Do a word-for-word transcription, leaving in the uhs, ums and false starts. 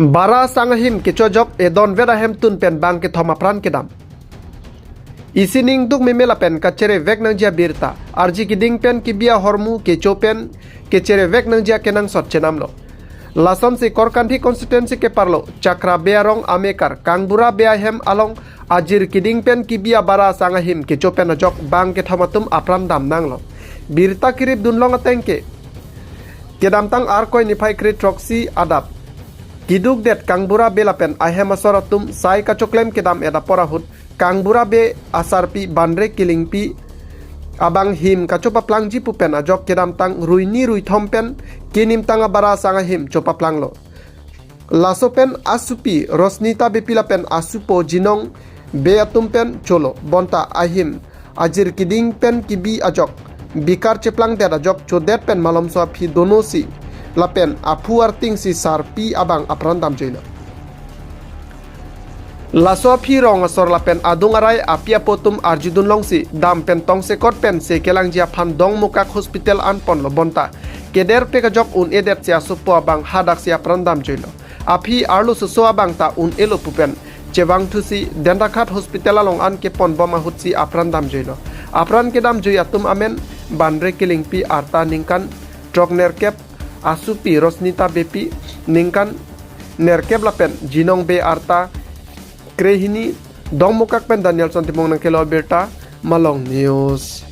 Bara asang ahim kecho ajok edon vet ahemtun pen bang kethom apran kedam. Isi ning duk meme lapen kacherevek nangji abirta, arji keding pen kebi ahormu kecho pen kecherevek nangji akenangsot chenamlo. Lasonsi Korkanthi constituency keparlo Chakra Bey arong amekar Kangbura Bey ahem along ajir keding pen kebi abara asang ahim kecho pen ajok bang kethom atum apran damnanglo. Birta kirip dunlong ateng ke kedamtang Arkoi niphai kre-throksi adap kidukdet Kangbura Bey lapen ahem asor atum sai kachoklem kedam-et apor ahut Kangbura Bey asarpi Banre Killingpi abang him kachopaplangji pu pen ajok kedamtang ruini ruithom pen kenimtang abara asang ahim chopaplanglo. Laso pen asupi Rosnita Beypi lapen asupo Jinong Bey atum pen cholo, bonta ahim ajir keding pen kebi ajok bikar cheplangdet ajok chodet pen malomso aphi donosi lapen aphu artingsi sarpi abang apran damjuilo. Laso aphi rong asor lapen adung arai api apo atum arjudunlongsi dam pen tongsekot pensi kelangji aphan Dongmukak Hospital anponlo, bonta kederpek ajok un-edetsi asopo abang hadaksi apran damjuilo. Aphi arlo soso abang ta un-elo pu pen chevangthusi Dendakhat Hospital along an keponbom ahutsi apran damjuilo. Apran kedamjui atum amen Banre Killingpi arta ningkan throknerkep, asupi Rosnita Beypi ningkan nerkep lapen Jinong Bey arta krehini. Dongmukak pen Danielson Timung nangkelo abirta, Malong News.